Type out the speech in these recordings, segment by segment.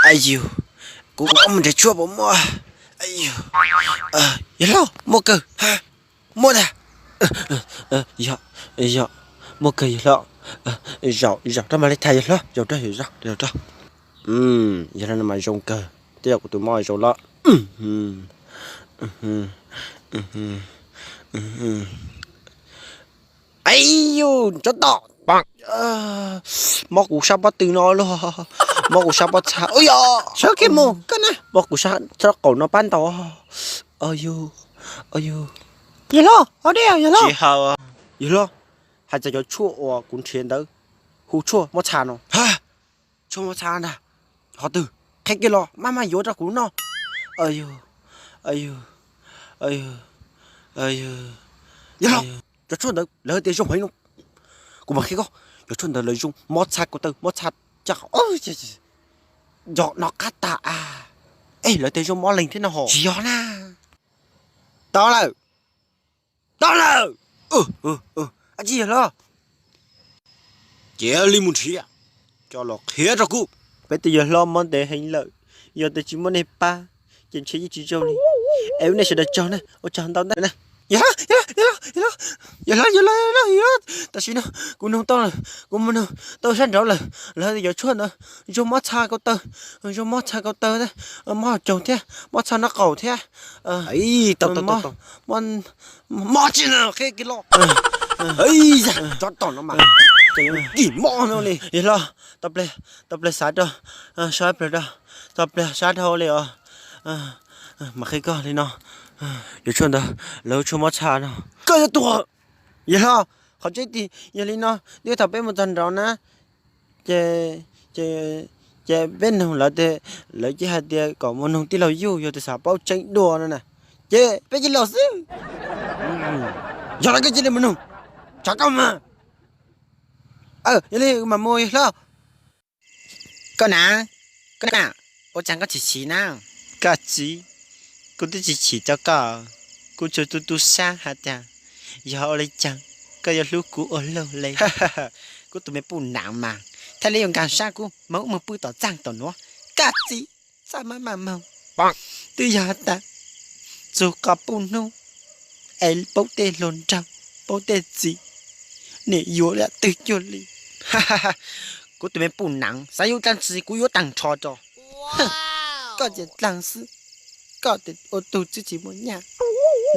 Ay yus, kuv mus nrhiav tshuaj puas muaj? Ay yus, yawg hlob, muaj kawg. Muaj ntag. Yog, yog, muaj kawg yawg hlob. Zaum, zaum rau mas li thas yawg hlob, zaum rau, zaum rau, zaum rau. Yawg hlob no mas zoo kawg, tej zaum kuv tus mob zoo los. Ay yus, tsov tom, mob kuv sab pob tw no los, mob kuv sab pob txha, ua yog sawv kiag mus koj na, mob kuv sab qaum no pab ntaus. Yawg hlob, hauv diaj yawg hlob. Yawg hlob, hais txog cov tshuaj uas kuv nrhiav ntawd, hu tshuaj mob txha no. Tshuaj mob txha ntag? Qhov twg? Qhia kiag los maj maj yuav rau kuv noj. Yawg hlob, cov tshuaj ntawd lawv tias zoo heev no. Kuv mam qhia koj, cov tshuaj ntawd lawv zoo mob txha ko taw, mob txha caj, yog no qab tas a. Es lawv tias zoo mob leeg thiab no ho. Tsis yog na. Tau lawm, tau lawm. Ab tsi yawg hlob, cia li mus nrhiav coj los qhia rau kuv. Peb tus yawg hlob mob ntev heev lawm, yog tias tsis muaj nej pab ces ntshe yeej tsis zoo li. Es ua nej sawv daws tsaug na, ua tsaug ntau ntau na. Yawg hlob, yawg hlob, yawg hlob, tam sim no kuv nug tau lawm, kuv mus nug tau sab nraud lawm, lawv tias cov tshuaj ntawd zoo mob txha ko taw, zoo mob txha ko taw, mob caug thiab mob txha nraub qaum thiab. Mob tsis na, qhia kiag los. Tsov tom no mas, kis mob no li. Yawg hlob, tau pliag, tau pliag xav rau, sab pliag rau, tau pliag sab dhau li os. Mam qhia koj li no, yuav tshuaj ntawd lawv tshuaj mob txha no. Koj yuav tuag. Yawg hlob, qhov tseeb tiag yog li no, twb thaum peb mus txog nraud na, ces, ces, ces peb nug lawv tias, lawv cia hais tias kom mus nug tij laug Yuj yog tias xav paub tseeb dua no na, ces peb cia li los xwb. Yog lawv koj cia li mus nug, tsov koj mas. Yog li mam mus yawg hlob. Koj na, koj na, ua cas koj chim chim na? Koj txiv, kuv twb tsis chim rau koj, kuv tsuas tu tu sab hais tias yog ua li cas koj yuav hlub kuv ua luaj li. Kuv tus me puj nam mas thiaj li yuav nkag sab kuv mas ub mus pw tom txaj tom nuav. Koj txiv, txaj maj maj moog, twb yog has tas txug qhov puj hnub es paub tej hluas nraug, paub tej txiv, nim yuav lam twg cuag li. Kuv tus me puj nam, xav yuav dlaag tsi kuv yuav taag nrho rau. Koj ces dlaag xwb, koj tes ua tug twb tsis muaj nyaj,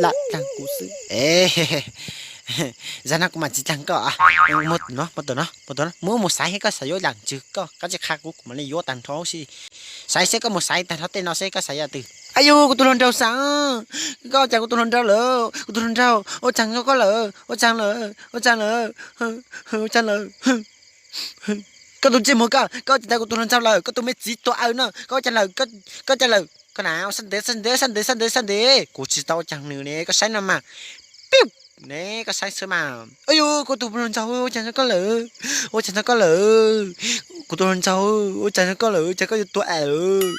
lam dlaag kuv xwb. Zag no kuv mam tsis dlaag koj. Muab tus no, muab tus no, muab tus no, muab mus xaiv seb koj xav yuav dlaag twg, koj kav tsij qha kuv, kuv mam li yuav taag nrho huv si. Xaiv seb koj mus xaiv taag nrho tej no seb koj xav yuav twg. Ay yus, kuv tus hluas nraug xav, koj cas kuv tus hluas nraug lawm, kuv tus hluas nraug, ua tsaag rau koj lawm, ua tsaag lawm, ua tsaag lawm, ua tsaag lawm. Koj tus ntsej muag koj, koj tsis tau kuv tus hluas nraug lawm, koj tus me txiv tuag awm no, koj ua cas lawm, koj ua cas lawm, koj na, sab ntev, sab ntev, sab ntev, sab ntev, sab ntev, kuv tsis tau ua caag nws ne, koj saib no mas. Piu ne, koj saib xwb mas. Ay yus, kuv tus hluas nraug, ua cas rau koj lawm, ua cas rau koj lawm, kuv tus hluas nraug, ua cas rau koj lawm, cas koj yuav tuag lawm.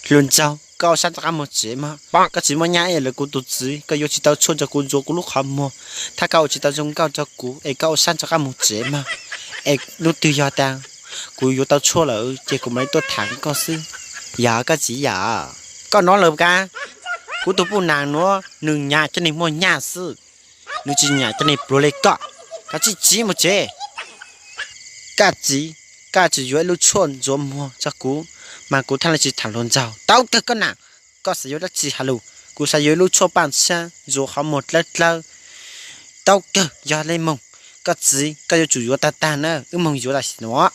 Hluas nraug, koj ua sab rov qab mus tsev mog, koj tsis muaj nyaj es lawv kuv tus txiv, koj yuav tsis tau tshuaj rau kuv ntxuav kuv lub qhov muag. Thaj koj ua tsis tau zoo nkauj rau kuv es koj ua sab rov qab mus tsev mog. Es hnub twg yog tas kuv yuav tau tshuaj lawm ces kuv mam li tuaj tham koj xwb, yog koj txiv yom. Koj nov lawm kav, kuv tus puj nam nuav nws nyam cov neeg muaj nyaj xwb, nws tsis nyam cov neeg pluag li koj. Kav tsij tsiv mus tsev. Koj txiv, koj tsuas yuav ib lub tshuaj ntxuav muag rau kuv mas kuv thiaj li tsis tham hluas nraug. Tau kawg koj nam, koj xav yuav dab tsi has lus, kuv xav yuav ib lub tshuaj paj txhab ntxuav qhov muag dlawb dlawb. Tau kawg, yog li moog. Koj txiv, koj yuav tsum yuav tag tag na, wb moog yuav tam sim nuav.